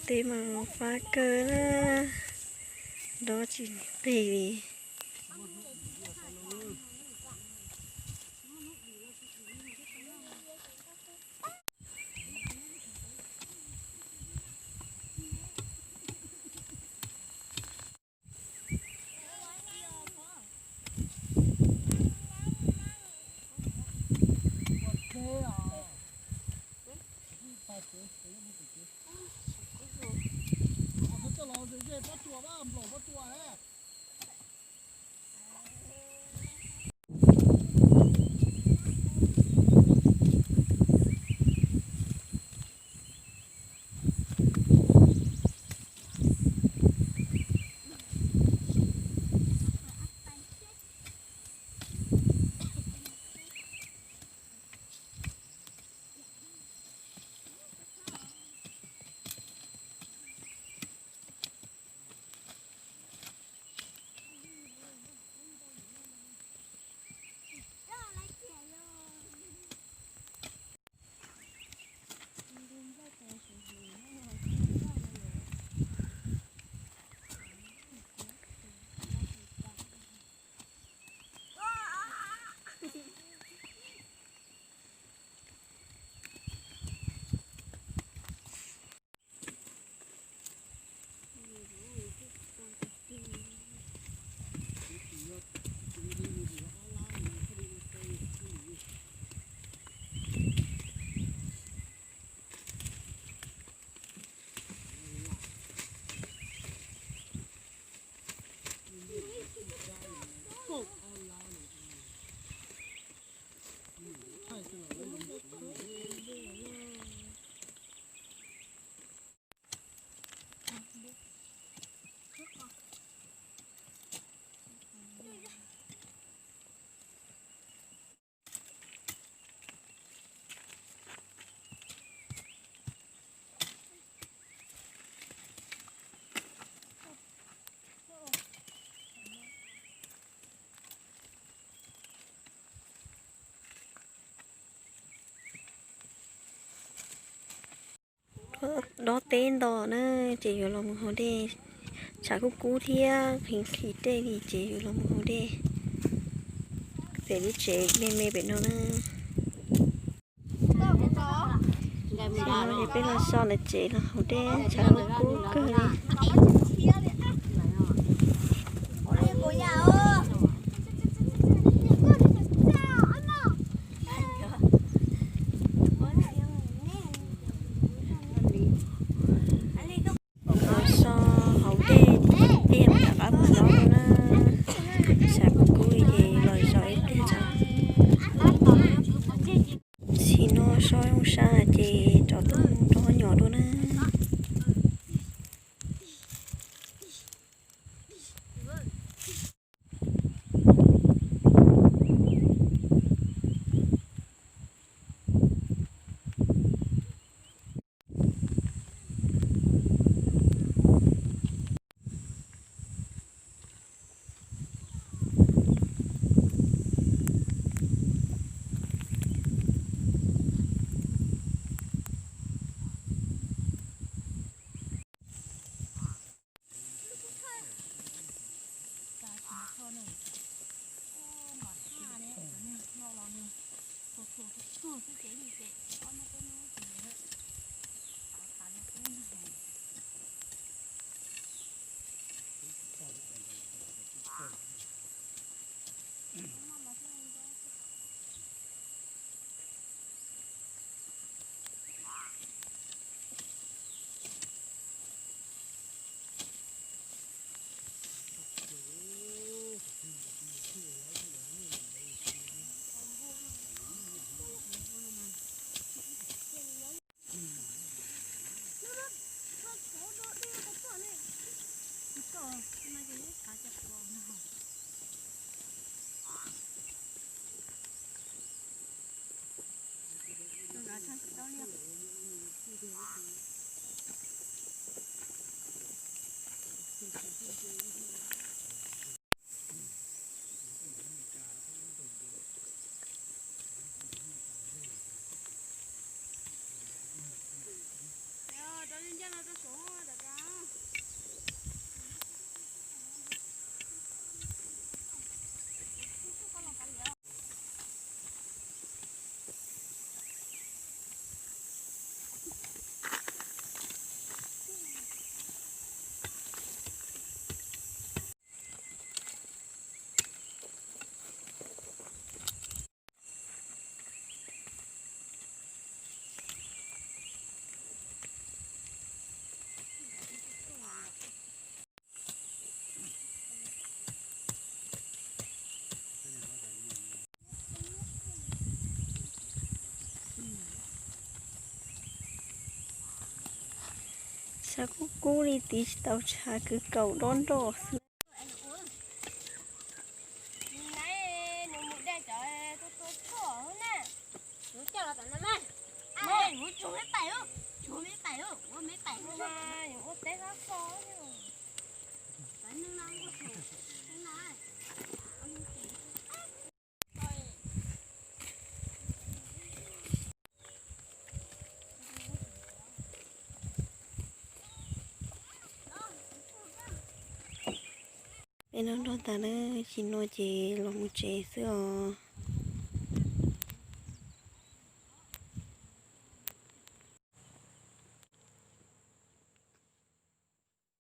Tej mas fab kawg na, nrov tsis qig li. Dob teb nto na, ces yuav los mus haus dej. Tshav kub kub thiab nqhis nqhis dej li ces yuav los mus haus dej pem lub tsev me me pem no na. Ces peb los so lawv tsev los haus dej, tshav kub kub kawg li. Los so haus dej, peb rov qab mus nyob na. Tshav kub kub li ces los zov ib pliag tso. Tsis no so zoo sab ces rov tuaj mus nrog nyom dua na. Tshav kub kub li tid tsis tau tshav, kwv kaus dob nroj xwb. Peb noj nroj tas na, tsis no ces los mus tsev xwb os.